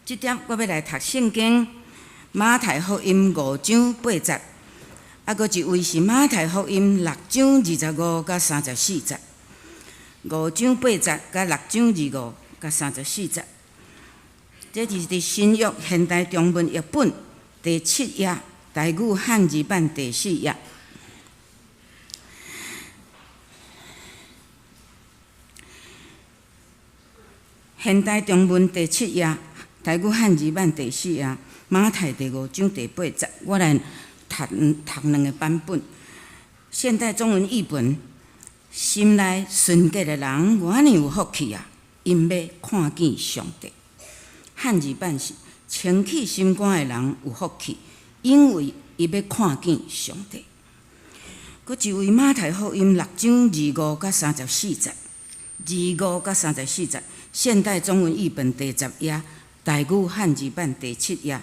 這點我欲來讀聖經馬太福音五章八節，啊，閣一位是馬太福音六章25佮34節。五章八節佮六章25佮34節，這就是佇新約現代中文譯本第七頁，台語漢字版第四頁。現代中文第七頁，台語漢字版第四頁，馬太第五章第八節，我來讀讀兩個版本。現代中文譯本，心內純潔的人，偌爾有福氣啊！𪜶欲看見上帝。漢字版是清氣心肝的人有福氣，因為伊欲看見上帝。閣一位馬太福音六章25佮34節。25佮34節，現代中文譯本第十頁，台語漢字版第七頁。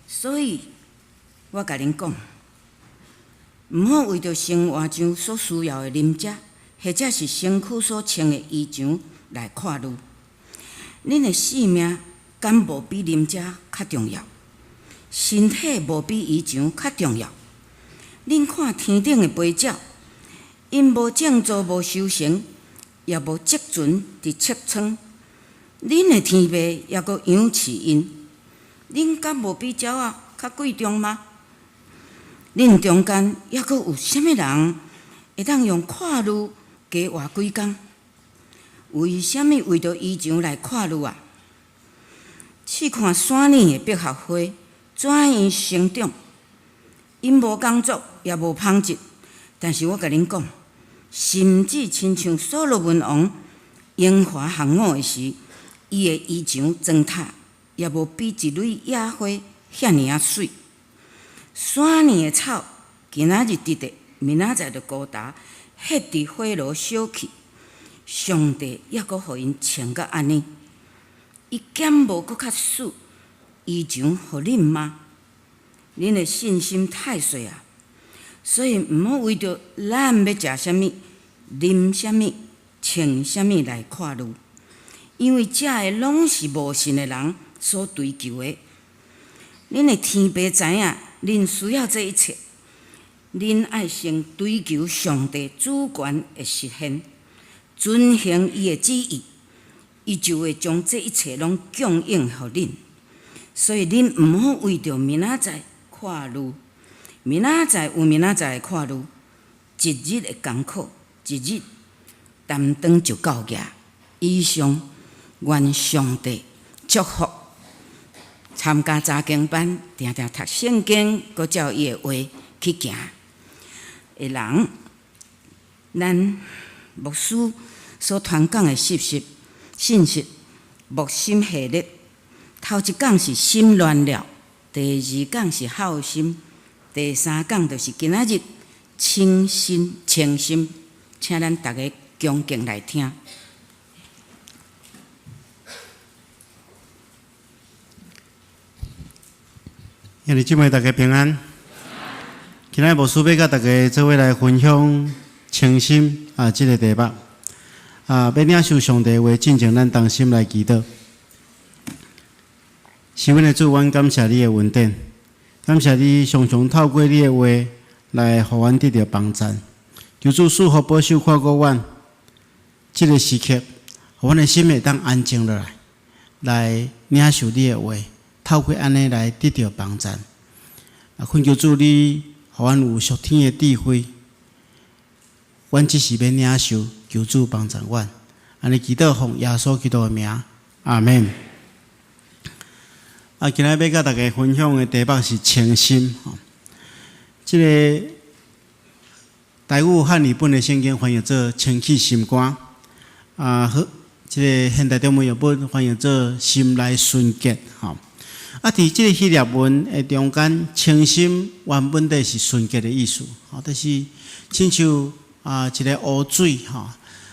所以，我共恁講，毋好為著生活上所需要的啉食，或者是身軀所穿的衣裳來看慮。恁的性命敢無比啉食較重要？身體無比衣裳較重要？恁看天頂的飛鳥，𪜶無種作，無收成，也無積存佇穀倉。恁的天父猶閣養飼𪜶，恁敢無比鳥仔較貴重嗎？恁中間猶閣有啥物人會當用看慮加活幾工？為啥物為著衣裳來看慮啊？試看山裡的百合花怎樣生長，𪜶無工作，也無紡織，但是我共恁講，甚至親像所羅門王榮華行伍的時，伊的衣裳妝塔也無比一蕊野花遐爾仔媠。山裡的草今仔日佇咧，明仔載就孤焦，彼佇火爐燒去。上帝猶閣予𪜶穿甲按呢，伊敢無閣較賜衣裳予恁嗎？恁的信心太細啊！所以毋好為著咱欲食啥物、啉啥物、穿啥物來看慮，因為這个攏是無信的人所追求的。恁的天父知影恁需要這一切，恁愛先追求上帝主權的實現，遵行伊的旨意，伊就會將這一切攏供應予恁。所以恁毋好為著明仔載看慮，明仔載有明仔載的看慮，一日的艱苦，一日擔當就夠額。以上，願上帝祝福參加查經班，定定讀聖經，閣照伊的話去行的人。咱牧師所傳講的信息，信息牧心系列，頭一講是心亂了，第二講是孝心，第三講就是今仔日清心清心，請咱逐家恭敬來聽。兄弟姊妹，大家平安。今仔日牧師欲佮大家做伙來分享清心啊，這个題目啊，欲領受上帝話，進前咱同心來祈禱。是阮的主，阮感謝你的恩典，感謝你常常透過你的話來予阮得著幫贊。求主賜福保守看顧阮，這个時刻，予阮的心會當安靜落來，來領受你的話，透過按呢來得著幫贊。啊，懇求主你，予阮有屬天的智慧，阮只是欲領受，求主幫贊阮。按呢祈禱奉耶穌基督的名，阿們。啊，今仔日欲佮大家分享的題目是清心。吼，這个台語漢語本的聖經翻譯做清氣心肝，啊，好，這个現代中文譯本翻譯做心內純潔。吼，啊，佇這个希臘文的中間，清心原本底是純潔的意思，吼，就是親像啊一个湖水，吼，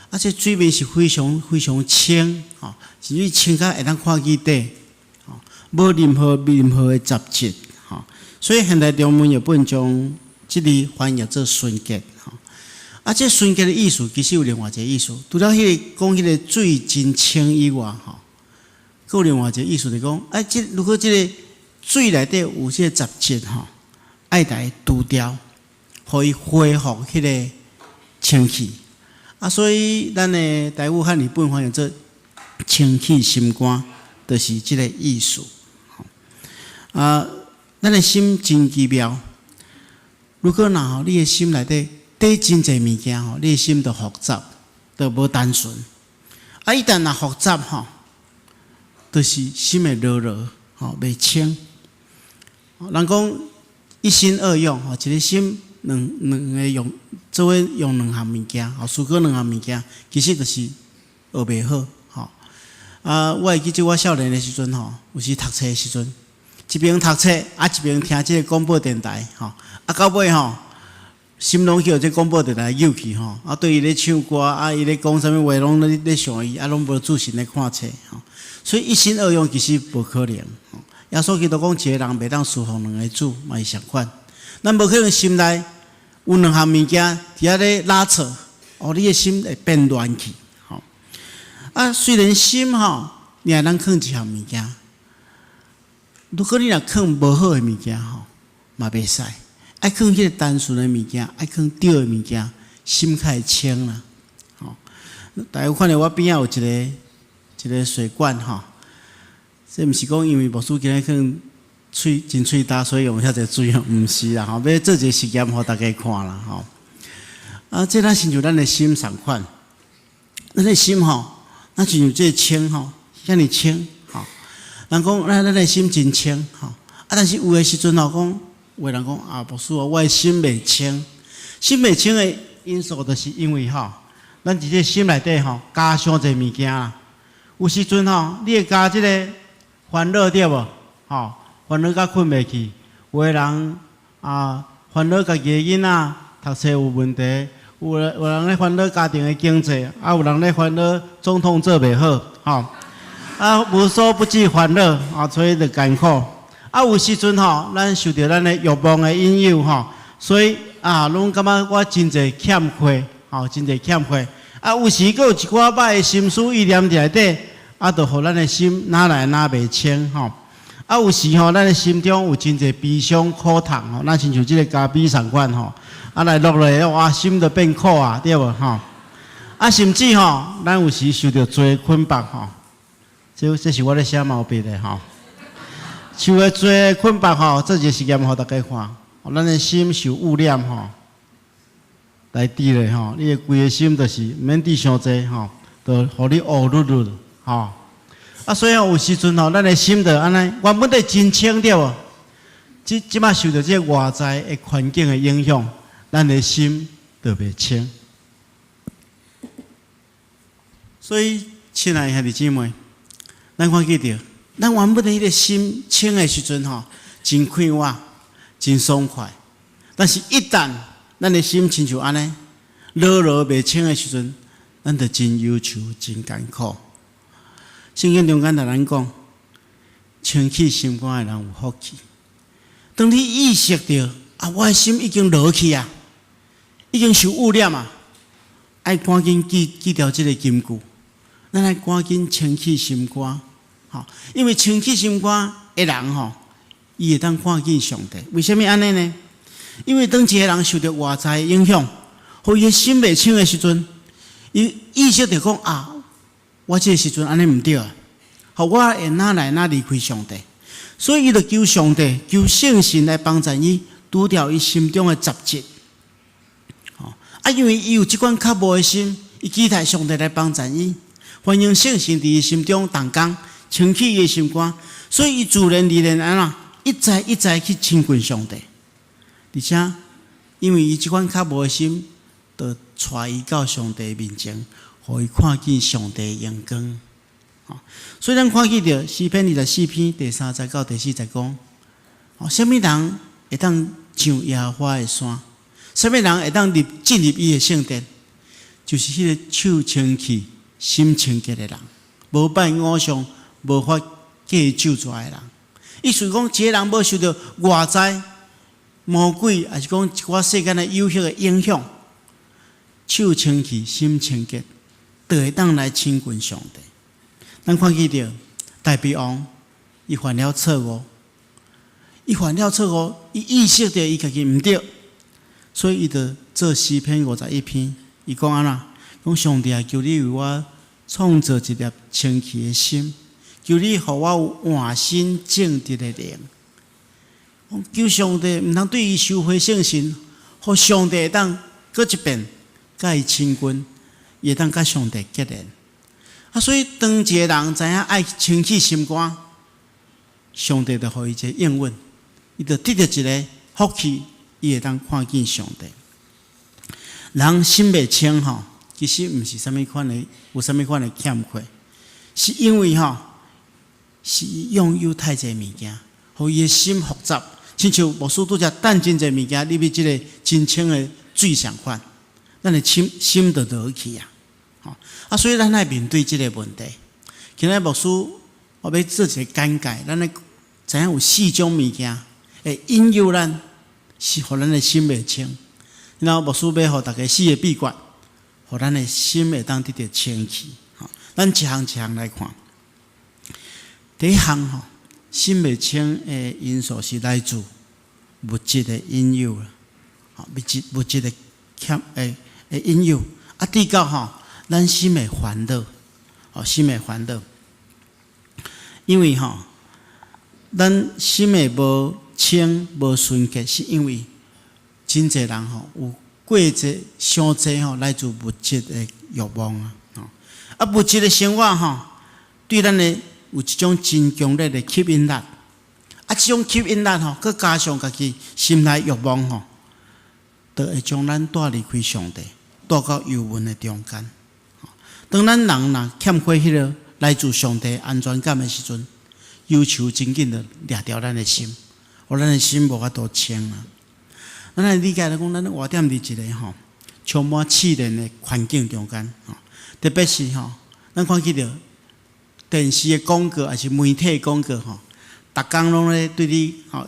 啊，這水面是非常非常清，吼，甚至清甲會當看見底。無任何任何的雜質，吼，所以現代中文譯本將這字翻譯做純潔，吼。啊，啊，這純潔的意思其實有另外一个意思，除了彼个講彼个水真清以外，吼，閣有另外一个意思就是講，啊，這如果這个水內底有這个雜質吼，愛來除掉，予伊恢復彼个清氣。啊，所以咱的台語漢語本翻譯做清氣心肝，就是這个意思。啊，咱的心真奇妙。如果若吼，你的心內底底真濟物件吼，你的心就複雜，就無單純。啊，一旦若複雜吼，就是心會濁濁，吼，袂清。人講一心二用，吼，一个心兩兩个用，做伙用兩項物件，吼，思考兩項物件，其實就是學袂好，吼。啊，我會記得我少年的時陣吼，有時讀冊的時陣，一邊讀冊啊，一邊聽這个廣播電台，吼，啊，到尾吼，心攏去予這廣播電台誘去吼，啊，對伊咧唱歌，啊，伊咧講啥物話，攏咧咧想伊，啊，攏無注神咧看冊，吼。所以一心二用其實無可能。耶穌基督講，一个人袂當侍奉兩个主，嘛是相款。咱無可能心內有兩項物件佇遐咧拉扯，哦，你的心會變亂去，吼。啊，雖然心吼，你會當囥一項物件，如果你若囥無好的物件吼，嘛袂使。愛囥彼个單純的物件，愛囥對的物件，心較會清啦。吼，大家有看著我邊仔有一个一个水罐吼，這毋是講因為牧師今日可能喙真喙焦，所以用遐濟水吼，毋是啦吼，欲做一个實驗予大家看啦吼。啊，這若親像咱的心仝款，咱的心吼，若親像這个清吼，遐爾清吼。人講咱咱的心真清吼，啊，但是有的時陣吼講，有的人講啊，牧師啊，我的心袂清，心袂清的因素，就是因為吼，咱佇這个心內底吼加傷濟物件啦。有時陣吼，你會加這个煩惱對無？吼，煩惱甲睏袂去。有的人啊，煩惱家己的囡仔讀冊有問題，有人咧煩惱家庭的經濟，啊，有人咧煩惱總統做袂好，吼。啊，無所不至煩惱，啊，所以就艱苦。啊，有時陣吼，咱受著咱的欲望的引誘吼，所以啊，攏感覺我真濟欠缺，吼，真濟欠缺。啊，有時閣有一寡歹的心思意念佇內底，啊，就予咱的心哪來哪袂清吼。啊，有時吼，咱的心中有真濟悲傷苦痛吼，咱親像這个咖啡仝款吼，啊來落來，哇，心就變苦啊，對無吼？啊，甚至吼，咱有時受著罪捆綁吼，這這是我咧寫毛筆的吼。受的罪捆綁吼，這一个實驗予大家看，咱的心受污染吼，來治咧吼，你的規个心就是毋免治傷濟吼，就予你烏滷滷吼。啊，所以有時陣吼，咱的心就按呢，原本得真清對無？這這擺受著這个外在的環境的影響，咱的心就袂清。所以，親愛的兄弟姊妹，咱看見著，咱原本的彼个心清的時陣吼，真快活，真爽快。但是，一旦咱的心親像按呢，濁濁袂清的時陣，咱就真憂愁、真艱苦。聖經中間共咱講，清氣心肝的人有福氣。當你意識著啊，我的心已經濁去啊，已經受污染啊，愛趕緊記記牢這个金句，咱愛趕緊清氣心肝，吼，因為清氣心肝的人吼，伊會當看見上帝。為啥物按呢呢？因為當一个人受著外在的影響，予伊的心袂清的時陣，伊意識著講啊，我這个時陣按呢毋對啊，予我會哪來哪離開上帝，所以伊就求上帝、求聖神來幫助伊，除掉伊心中的雜質。吼啊，因為伊有這款渴慕的心，伊期待上帝來幫助伊，歡迎聖神佇伊心中動工，清氣伊的心肝，所以伊自然而然按怎一再一再去親近上帝，而且因為伊這款渴慕的心，就帶伊到上帝面前，予伊看見上帝的榮光。所以咱看見著詩篇24篇第三節到第四節講，哦，啥物人會當上耶和華的山？啥物人會當入進入伊的聖殿？就是彼个手清氣、心清潔的人，無拜偶像、無發假咒詛的人。意思講，這个人無受著外在魔鬼，抑是講一寡世間的誘惑的影響，手清氣，心清潔，就會當來親近上帝。咱看見著大衛王，伊犯了錯誤，伊犯了錯誤，伊意識著伊家己毋對，所以伊就做詩篇51篇，伊講按怎？講上帝啊，求你為我創造一粒清氣的心，求你予我有換新正直的靈。求上帝毋通對伊收回聖神，予上帝會當閣一遍共伊親近，伊會當佮上帝結連。啊，所以當一个人知影愛清氣心肝，上帝就予伊一个應允，伊就得著一个福氣，伊會當看見上帝。人心袂清吼，其實毋是啥物款的，有啥物款的欠缺，是因為吼，是伊擁有太濟物件，予伊的心複雜。親像牧師拄才擲真濟物件入去這个真清的水仝款，咱的心心就落去啊！吼啊，所以咱愛面對這个問題。今仔牧師我欲做一个簡介，咱來知影有四種物件會引誘咱，是予咱的心袂清。然後牧師欲予大家四个秘訣，予咱的心會當得著清氣。吼，咱一項一項來看。第一項吼，心袂清的因素是來自物質的引誘啦，吼，物質的欠的引誘。啊，第二吼，咱心會煩惱，吼，心會煩惱，因為吼，咱心會無清無純潔，是因為真濟人吼有過濟傷濟吼來自物質的慾望啊，吼，啊，物質的生活吼，對咱的有一種真強烈的吸引力，啊，這種吸引力吼，閣加上家己心內慾望吼，就會將咱帶離開上帝，帶到憂悶的中間。當咱人若欠缺彼个來自上帝安全感的時陣，憂愁真緊就掠著咱的心，予咱的心無法度清啊。咱來理解來講，咱活踮佇一个吼充滿試煉的環境中間，吼，特別是吼，咱看見著電視的廣告，抑是媒體廣告吼，逐工攏咧對你吼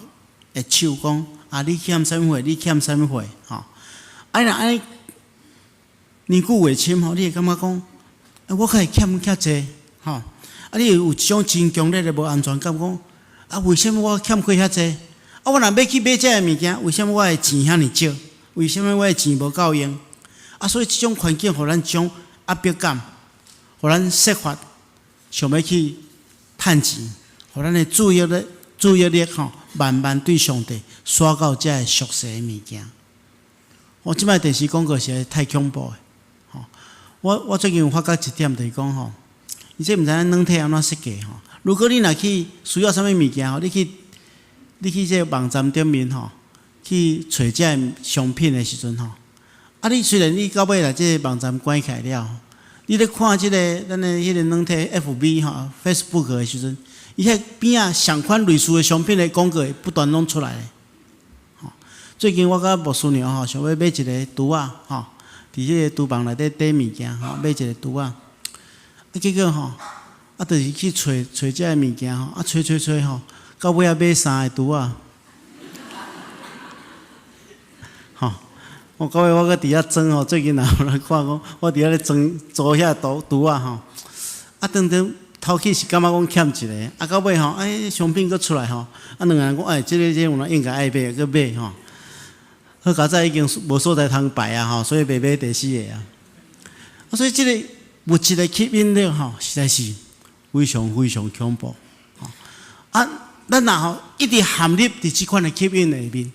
會唱講啊，你欠啥物貨，你欠啥物貨，吼。啊，若按呢年久月深吼，你會感覺講，啊，我較會欠較濟，吼。啊，你會有一種真強烈的無安全感，講啊，為啥物我欠缺遐濟？啊，我若欲去買這个物件，為啥物我的錢遐爾少？為啥物我的錢無夠用？啊，所以這種環境予咱一種壓迫感，予咱設法想欲去趁錢，予咱的注意力吼，慢慢對上帝徙到這个俗世的物件。我這擺電視廣告實在太恐怖的，吼！我最近有發覺一點，就是講吼，伊這毋知影軟體按怎設計吼。如果你若去需要啥物物件吼，你去這个網站頂面吼，去揣這个商品的時陣吼，啊，你雖然你到尾來這个網站關起來了，你咧看這个咱的彼个軟體 FB 吼，Facebook 的時陣，伊彼邊仔相款類似的商品的廣告會不斷攏出來。吼，最近我佮牧師娘吼，想欲買一个櫥仔吼，佇彼个廚房內底底物件吼，買一个櫥仔，啊，結果吼，啊，就是去揣揣這个物件吼，啊，揣揣揣吼，到尾仔買三个櫥仔，吼，我到尾我閣佇遐裝吼，最近也有人看講，我佇遐咧裝組遐櫥櫥仔吼，啊，當當頭起是感覺講欠一个，啊，到尾吼，哎，商品閣出來吼，啊，兩个人講，哎，這个這个有影應該愛買，閣買吼。好佳哉已經無所在通擺啊吼，所以袂買第四个啊。啊，所以這個物質的吸引力吼，實在是非常非常恐怖。啊，咱若吼一直陷入佇這款的吸引裡面，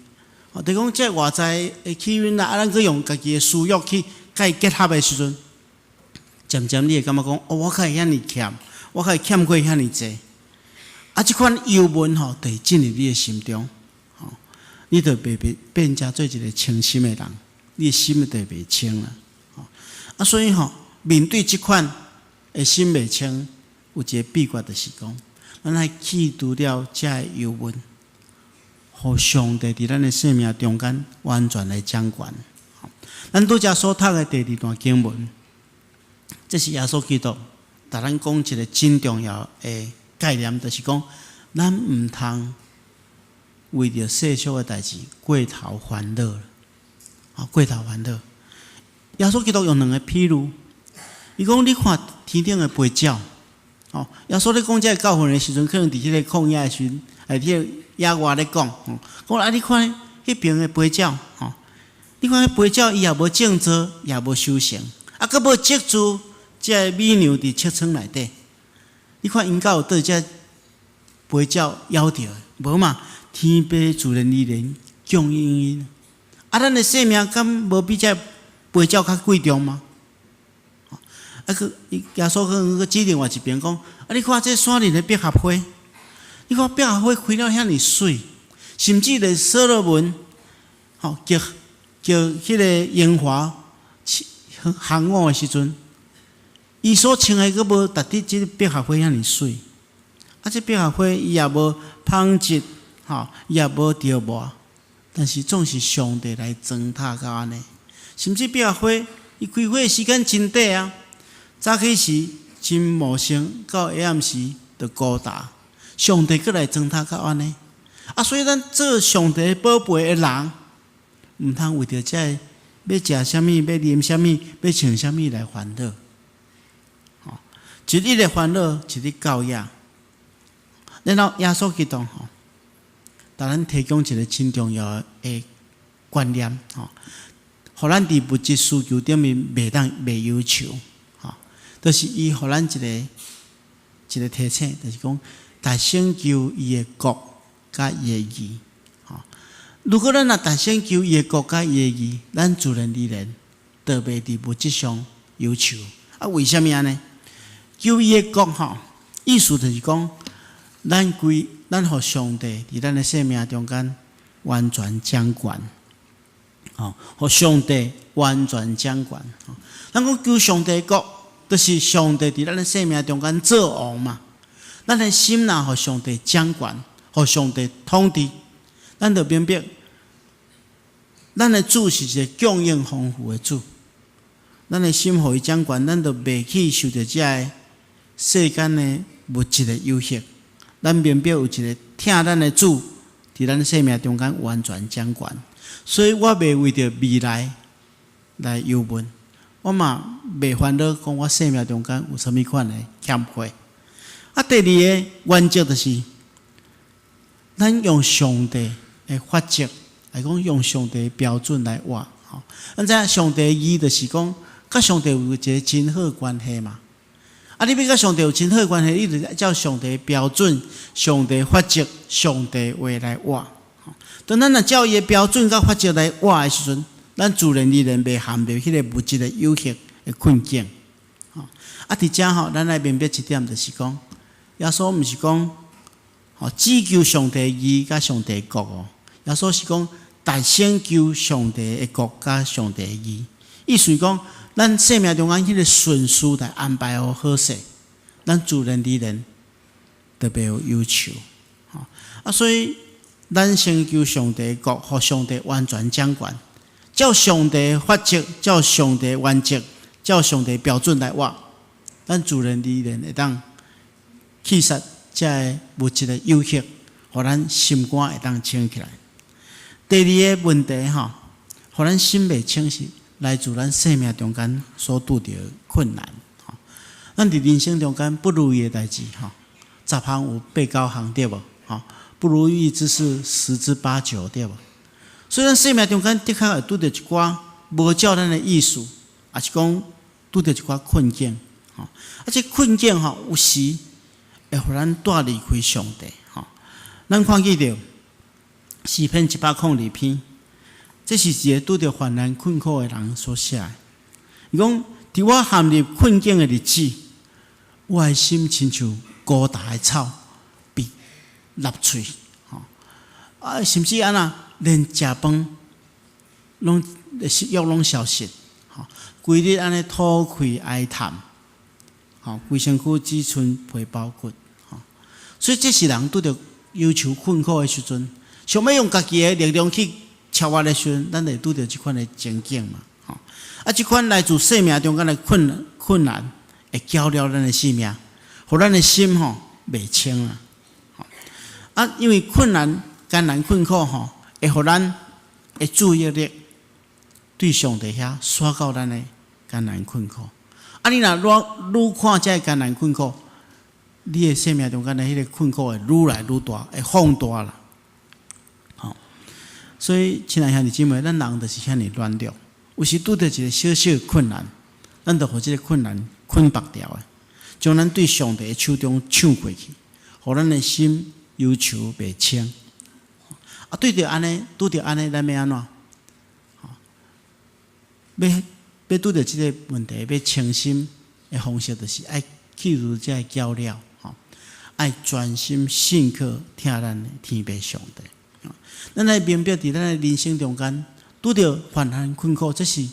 哦，就講這外在的吸引力，啊，咱閣用家己的私欲去共伊結合的時陣，漸漸你會感覺講，哦，我較會遐爾欠，我較會欠過遐爾濟。啊，這款憂悶吼，就會進入你的心中，吼，你就袂變變成做一個清心的人，你的心就會袂清啦。吼，啊，所以吼，面對這款的心袂清，有一個秘訣就是講，咱愛去除了這个憂悶，予上帝佇咱的生命中間完全來掌權。咱拄才所讀的第二段經文，這是耶穌基督共咱講一個真重要的概念，就是講，咱毋通為著世俗的代誌過頭煩惱，啊，過頭煩惱。耶穌基督用兩个譬喻，伊講你看天頂的飛鳥，哦，耶穌咧講這个教訓的時陣，可能佇彼个曠野的時陣，佇彼个野外咧講，講啊，你看彼爿的飛鳥，吼，你看彼飛鳥，伊也無種植，也無收成，啊，閣無積聚這个米糧佇尺倉內底。你看𪜶敢有佗這飛鳥枵著？無嘛，天父自然而然供應𪜶。啊，咱的生命敢無比這飛鳥較貴重嗎？啊，閣耶穌閣閣指另外一邊講，啊，你看這山林的百合花，你看百合花開了遐爾媠，甚至連所羅門，吼，著著彼个榮華行伍的時陣，伊所穿的閣無達得這个百合花遐爾媠。啊，這百合花伊也無紡織，吼，伊也無著磨，但是總是上帝來裝呾到按呢。甚至百合花，伊開花的時間真短啊，早起時真茂盛，到下暗時就枯焦。上帝閣來裝呾到按呢。啊，所以咱做上帝寶貝的人，毋通為著這个欲食啥物、欲啉啥物、欲穿啥物來煩惱。吼，一日的煩惱，一日夠矣。然後耶穌基督吼，予咱提供一个真重要的觀念吼，予咱佇物質需求頂面袂當袂憂愁，吼，就是伊予咱一个一个提醒，就是講，當先求伊的國佮伊的義，吼。如果咱若當先求伊的國佮伊的義，咱自然而然就袂佇物質上憂愁。啊，為啥物按呢？求伊的國吼，意思就是講，咱歸咱予上帝佇咱的生命中間完全掌權，吼，予上帝完全掌權。咱講求上帝國，就是上帝佇咱的生命中間做王嘛。咱的心若予上帝掌權，予上帝統治，咱就明白，咱的主是一个供應豐富的主。咱的心予伊掌權，咱就袂去受著這个世間的物質的誘惑。咱明白有一个疼咱的主，佇咱生命中間完全掌權，所以我袂為著未來來憂悶，我嘛袂煩惱講我生命中間有啥物款的欠缺。啊，第二个原則就是，咱用上帝的法則來講，用上帝的標準來活。吼，咱知影上帝的義就是講，佮上帝有一个真好關係嘛。啊！你欲佮上帝有真好關係，你就照上帝標準、上帝法則、上帝話來活。當咱若照伊的標準佮法則來活的時陣，咱自然而然袂陷入彼个物質的誘惑的困境。啊，佇遮吼，咱愛明白一點，就是講，耶穌毋是講，吼，只求上帝義佮上帝國哦。耶穌是講，但先求上帝的國佮上帝的義。意思講，咱生命中間彼个順序來安排好好勢，咱自然而然就袂有憂愁。啊，所以咱先求上帝國，予上帝完全掌權，照上帝法則，照上帝原則，照上帝標準來活，咱自然而然會當去殺這个物質的誘惑，予咱心肝會當清起來。第二个問題吼，予咱心袂清是來自咱生命中間所拄著的困難。吼，咱佇人生中間不如意的代誌，吼，十項有八九項對無？吼，不如意之事十之八九對無？所以咱生命中間的確會拄著一寡無照咱的意思，抑是講拄著一寡困境。吼，啊，這困境吼，有時會予咱帶離開上帝。吼，咱看見著詩篇102篇。這是一個拄著患難困苦的人所寫的。伊講：佇我陷入困境的日子，我的心親像枯焦的草被搦喙，吼啊，甚至按怎連食飯攏食欲攏消失，吼，規日按呢吐氣哀嘆，吼，規身軀只賰皮包骨，吼。所以這是人拄著憂愁困苦的時陣，想欲用家己的力量去超越的時陣，咱會拄著這款的情景嘛，吼。啊，這款來自生命中間的困難，會攪擾咱的性命，予咱的心吼袂清啊。啊，因為困難、艱難、困苦吼，會予咱的注意力對上帝遐徙到咱的艱難困苦。啊，你若愈愈看這个艱難困苦，你的生命中間的彼个困苦會愈來愈大，會放大啦。吼，所以親愛兄弟姊妹，咱人就是遐爾軟弱，有時拄著一个小小困難，咱就予這个困難捆縛牢的，將咱對上帝的手中搶過去，予咱的心憂愁袂清。啊，對著按呢，拄著按呢，咱欲按怎？欲欲拄著這个問題，欲清心的方式，就是愛去除這个攪擾，吼，愛專心信靠疼咱的天父上帝。咱愛明白，佇咱的人生中間，拄著患難困苦，這是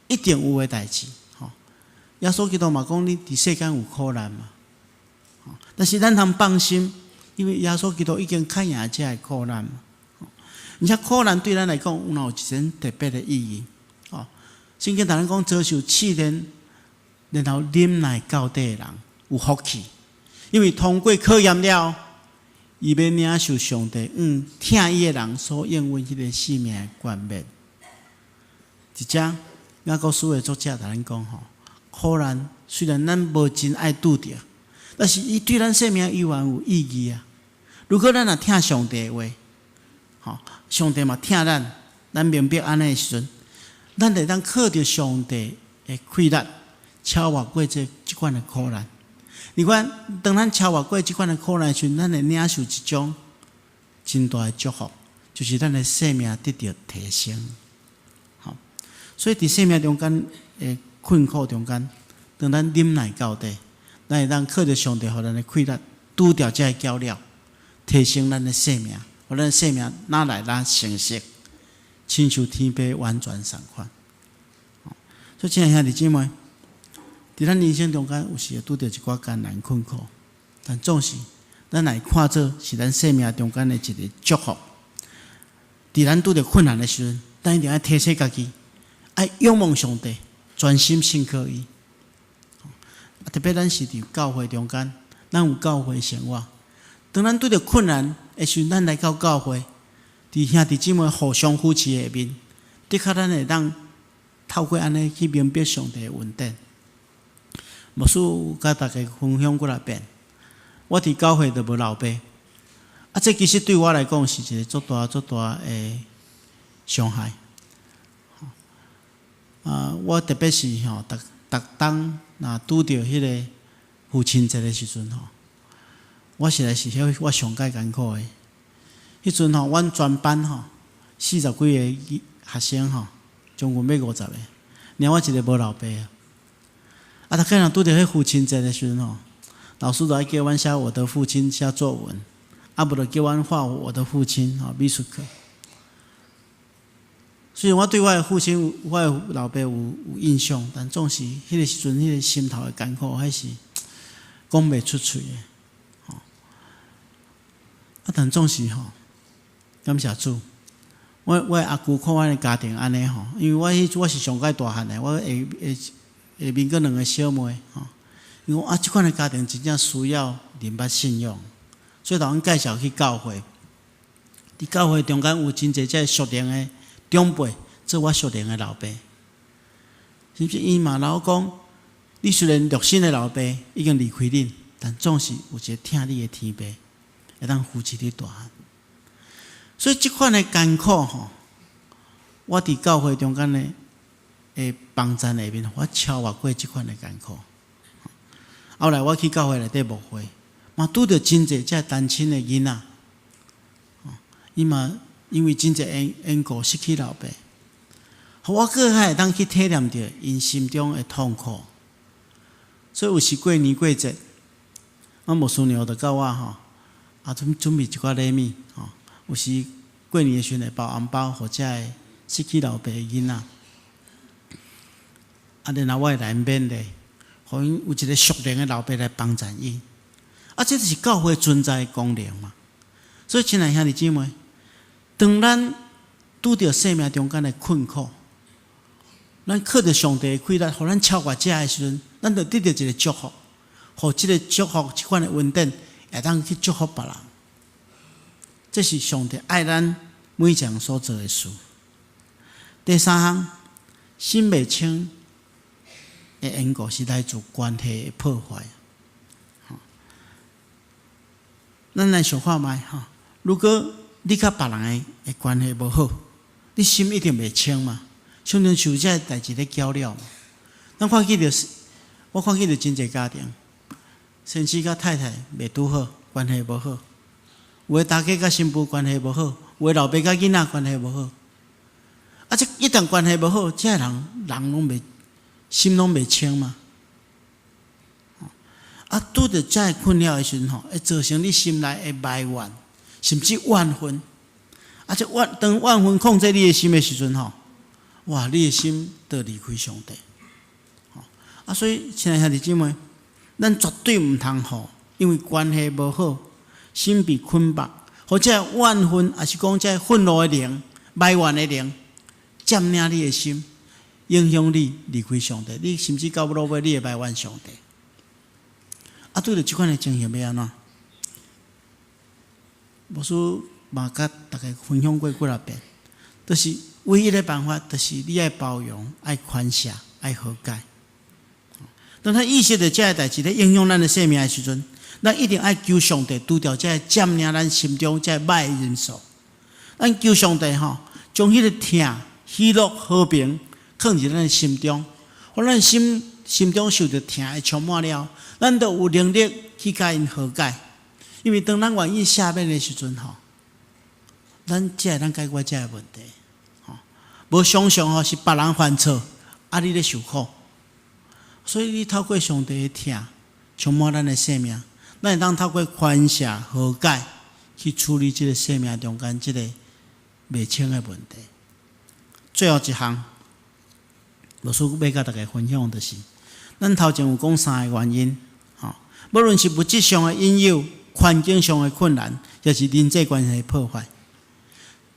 一定有的代誌。吼，耶穌基督嘛講，你佇世間有苦難嘛。但是咱通放心，因為耶穌基督已經克贏這个苦難嘛。而且苦難對咱來講，有哪有一層特別的意義？哦，聖經同咱講，遭受試煉，然後忍耐到底的人有福氣，因為通過考驗了，伊欲領受上帝向疼伊的人所應允彼个性命的冠冕。佇遮雅各書的作者同咱講吼，苦難雖然咱無真愛拄著，但是伊對咱生命依然有意義啊。如果咱若疼上帝的話，吼，上帝嘛疼咱，咱明白按呢的時陣，咱會當靠著上帝的氣力，超越過這這款的苦難。你看，當咱超越過這款的苦難時陣，咱會領受一種真大的祝福，就是咱的生命得著提升。好，所以佇生命中間的困苦中間，當咱忍耐到底，咱會當靠著上帝予咱的氣力，拄掉這个攪擾，提升咱的生命，予咱的生命愈來愈成熟，親像天父完全仝款。所以，親愛兄弟姊妹，佇咱人生中間，有時會拄著一寡艱難困苦，但總是咱來看做是咱生命中間的一个祝福。佇咱拄著困難的時陣，咱一定愛提醒家己，愛仰望上帝，專心信靠伊。啊，特別咱是佇教會中間，咱有教會生活。當咱拄著困難的時陣，咱來到教會，佇兄弟姊妹互相扶持下面，的確咱會當透過按呢去明白上帝的恩典。牧師有共大家分享幾若遍，我佇教會都無老爸，啊，這其實對我來講是一個足大足大的傷害。啊，我特別是吼，逐逐當若拄著彼个父親節的時陣吼，我實在是彼我上蓋艱苦的。彼陣吼，阮全班吼四十幾个學生吼，將近欲50個，爾我一个無老爸啊。啊，逐擺若拄著彼父親節的時陣吼，老師就愛叫阮寫我的父親寫作文，啊，無就叫阮畫我的父親吼美術課。雖然我對我的父親、我的老爸有有印象，但總是彼个時陣，彼个心頭的艱苦，彼是講袂出喙的。吼，啊，但總是吼，感謝主，我我的阿舅看阮的家庭按呢吼，因為我彼我是上蓋大漢的，我下下下面閣兩个小妹吼。伊講啊，這款的家庭真正需要認捌信仰，所以共阮介紹去教會。佇教會中間有真濟這屬靈的長輩做我屬靈的老爸，是毋是？伊嘛老講，你雖然肉身的老爸已經離開恁，但總是有一個疼你的天父，會當扶持你大漢。所以這款的艱苦吼，我佇教會中間的的幫贊下面，我超越過這款的艱苦。後來我去教會內底牧會，嘛拄著真濟這單親的囡仔，伊嘛因為真濟緣緣故失去老爸，予我閣較會當去體驗著𪜶心中的痛苦。所以有時過年過節，阮牧師娘就教我吼，啊準準備一寡禮物吼。有時過年的時陣會包紅包，予這个失去老爸的囡仔。啊，然後我會來勉勵，予𪜶有一个屬靈的老爸來幫贊𪜶。啊，這就是教會存在的功能嘛。所以，親愛兄弟姊妹，當咱拄著生命中間的困苦，咱靠著上帝的氣力，予咱超越這的時陣，咱就得著一个祝福，予這个祝福，這款的恩典，會當去祝福別人。這是上帝愛咱每一個人所做的事。第三項，心袂清，的緣故是來自關係的破壞。咱來想看覓吼，如果你佮別人的關係無好，你心一定袂清嘛，常常受這个代誌咧攪擾嘛。咱看見著，我看見著真濟家庭，先生佮太太袂拄好，關係無好；有的大家佮新婦關係無好，有的老爸佮囡仔關係無好。啊，這一旦關係無好，這个人人攏袂心攏袂清嘛。啊，拄著這个困擾的時陣吼，會造成你心內的埋怨，甚至怨恨。啊，這怨當怨恨控制你的心的時陣吼，哇，你的心就離開上帝。啊，所以親愛兄弟姊妹，咱絕對毋通予，因為關係無好，心被捆綁，或者怨恨，抑是講這憤怒的靈、埋怨的靈，佔領你的心，影響你離開上帝。你甚至到落尾，你會埋怨上帝。啊，對著這款的情形欲按怎？牧師嘛佮大家分享過幾若遍，就是唯一的辦法，就是你愛包容、愛寬赦、愛和解。當咱意識著這个代誌咧影響咱的生命的時陣，咱一定愛求上帝除掉這个佔領咱心中這个歹的因素。咱求上帝吼，將彼個疼、喜樂、和平囥佇咱的心中，予咱心心中受著疼會充滿了，咱就有能力去共𪜶和解。因為當咱願意赦免的時陣吼，咱才會當解決這个問題。吼，無常常吼是別人犯錯，啊你咧受苦。所以你透過上帝的疼充滿咱的生命，咱會當透過寬赦和解去處理這个生命中間這個袂清的問題。最後一項，牧師欲佮大家分享就是，咱頭前有講三个原因，吼，無論是物質上的引誘、環境上的困難，抑是人際關係的破壞，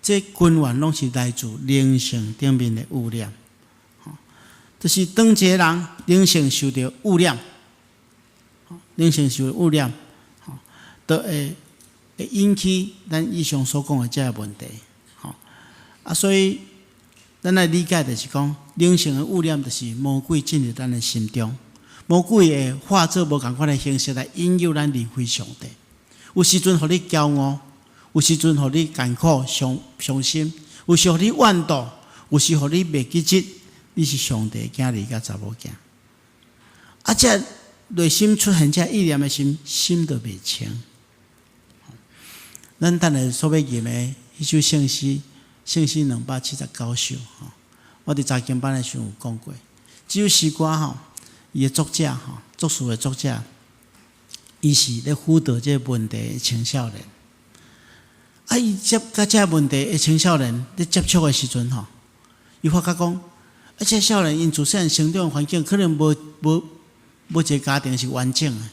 這根源攏是來自靈性頂面的污染。就是當一个人靈性受著污染，靈性受污染，吼，就會引起咱以上所講的這个問題，吼。啊，所以咱來理解就是講，靈性的污染就是魔鬼進入咱的心中，魔鬼會化做無仝款的形式來引誘咱離開上帝。有時陣予你驕傲，有時陣予你艱苦傷傷心，有時予你怨妒，有時予你袂記得你是上帝的囝兒佮查某囝。啊，這內心出現這意念的時，心就袂清。咱等下所欲吟的彼首聖詩，聖詩279首吼，我佇查經班的時陣有講過。這首詩歌吼，伊的作者吼，作詞的作者，伊是咧輔導這个問題的青少年。啊，伊接佮這个問題的青少年咧接觸的時陣吼，伊發覺講，啊，這少年𪜶自細漢成長環境可能無無無一个家庭是完整的，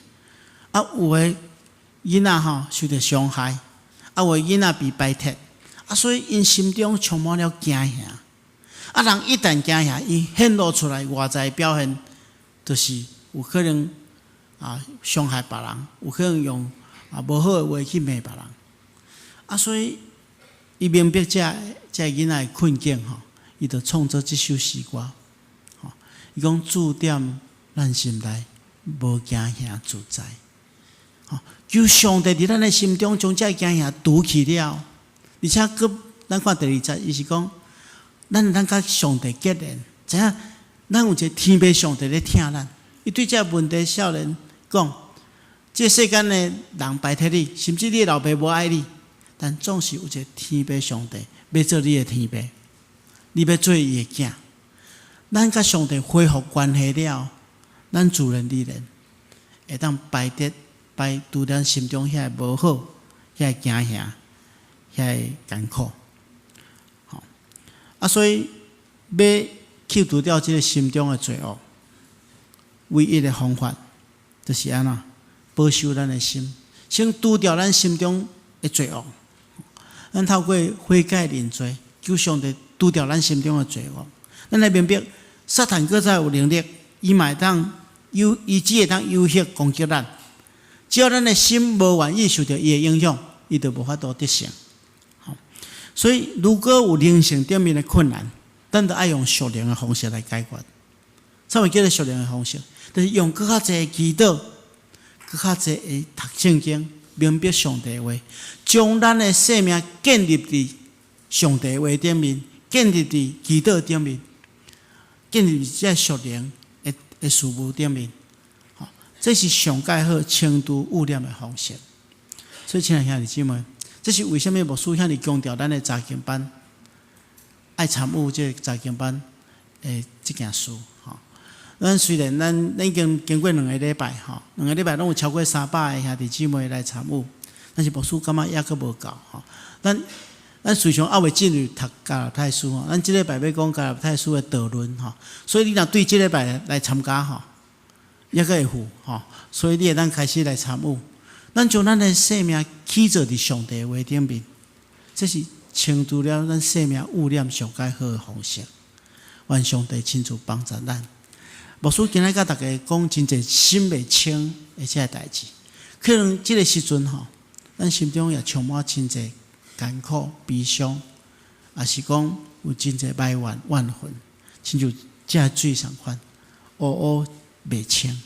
啊，有的囡仔吼受著傷害，啊，有的囡仔被排斥，啊，所以𪜶心中充滿了驚嚇。啊，人一旦驚嚇，伊顯露出來外在表現，就是有可能啊傷害別人，有可能用啊無好的話去罵別人。啊，所以伊明白這這囡仔的困境吼，伊就創作這首詩歌。吼，伊講主踮咱心內無驚嚇自在。吼，求上帝佇咱的心中將這驚嚇除去了，而且閣咱看第二節，伊是講咱會當佮上帝結連，知影咱有一个天父上帝咧疼咱。伊對這个問題少年講：這世間的人排斥你，甚至你的老爸無愛你，但總是有一个天父上帝欲做你的天父，你欲做伊的囝。咱佮上帝恢復關係了，咱自然而然會當排得排除咱心中遐个無好、遐个驚嚇、遐个艱苦。吼，啊，所以欲去除掉這个心中的罪惡，唯一的方法就是按怎保守咱的心，先除掉咱心中的罪惡。咱透過悔改認罪，求上帝除掉咱心中的罪惡。咱來明白，撒旦閣再有能力，伊嘛會當誘，伊只會當誘惑攻擊咱。只要咱的心無願意受著伊的影響，伊就無法度得勝。所以，如果有靈性頂面的困難，咱就愛用屬靈的方式來解決。啥物叫做屬靈的方式？就是用閣較濟祈禱，閣較濟的讀聖經，明白上帝話，將咱的生命建立佇上帝話頂面，建立佇祈禱頂面，建立佇這屬靈的事物頂面。吼，這是上蓋好清除污染的方式。所以，親愛兄弟姊妹，這是為啥物牧師遐爾強調咱的查經班愛參與這個查經班的這件事。吼，咱雖然咱已經經過兩個禮拜，吼，兩個禮拜攏有超過300個兄弟姊妹來參與，但是牧師感覺猶閣無夠，吼。咱時常猶未進入讀加拉太書吼，咱這禮拜欲講加拉太書的導論吼，所以你若對這禮拜來參加吼，猶閣會赴吼，所以你會當開始來參與。咱將咱的生命起造佇上帝話頂面，這是清除了咱生命污染上蓋好的方式。願上帝親自幫助咱。牧師今日佮大家講真濟心袂清的這個代誌，可能這個時陣吼，咱心中也充滿真濟艱苦、悲傷，抑是講有真濟埋怨、怨恨，親像這水仝款，烏烏袂清。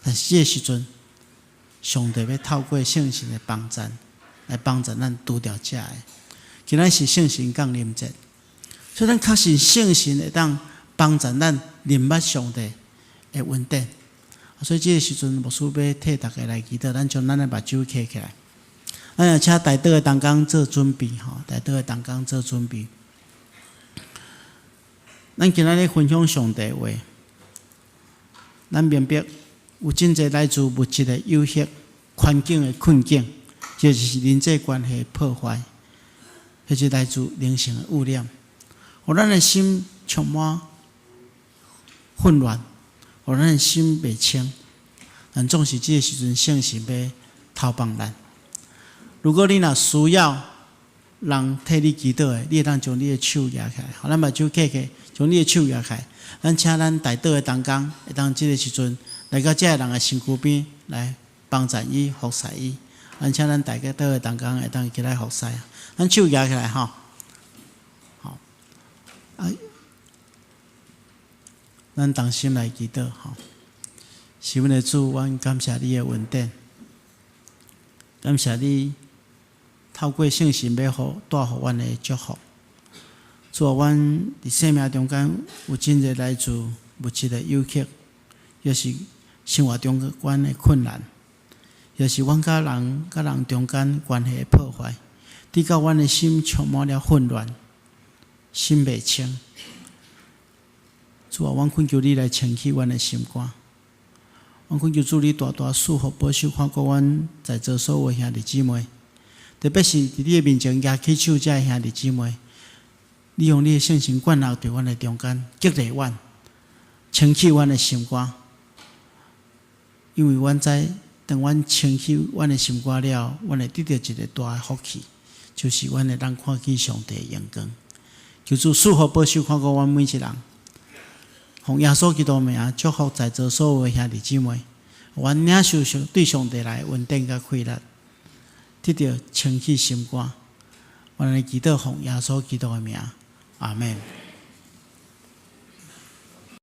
但是這個時陣，上帝欲透過聖神的幫助，來幫助咱除掉這個。今仔是聖神降臨節，所以咱確信聖神會當幫助咱認捌上帝的恩典。所以這個時陣，牧師欲替大家來祈禱，咱將咱的目睭閉起來。咱也請代禱的同工做準備吼，代禱的同工做準備。咱今仔日分享上帝話，咱明白有真濟來自物質的誘惑、環境的困境，或者是人際關係破壞，或者來自靈性的污染，予咱的心充滿混亂，予咱的心袂清。但總是這個時陣，聖神欲投放咱。如果你若需要人替你祈禱的，你會當將你的手舉起來，好，咱目睭閉起，將你的手舉起來。咱請咱代禱的同工，會當這個時陣來到這個人的身軀邊來幫助伊、服侍伊。咱請咱代禱的同工會當起來服侍。咱手舉起來吼，好，啊，咱同心來祈禱吼。是阮的主，阮感謝你的恩典，感謝你透過聖神欲予帶予阮的祝福。主啊，阮佇生命中間有真濟來自物質的誘惑，抑是生活中間的困難，抑是阮佮人佮人中間關係的破壞，直到阮的心充滿了混亂，心袂清。主啊，阮懇求你來清洗阮的心肝。阮懇求主你大大賜福保守看顧阮在座所有兄弟姊妹，特別是佇你的面前舉起手這兄弟姊妹，你用你的聖神灌納佇阮的中間，激勵阮，清洗阮的心肝。因為阮知，當阮清洗阮的心肝了，阮會得著一個大的福氣，就是阮會當看見上帝的榮光。求主賜福保守看顧阮每一人。奉耶穌基督名祝福在座所有的兄弟姊妹，阮領受上對上帝來恩典佮快樂，得著清洗心肝。阮來祈禱奉耶穌基督的名，阿門。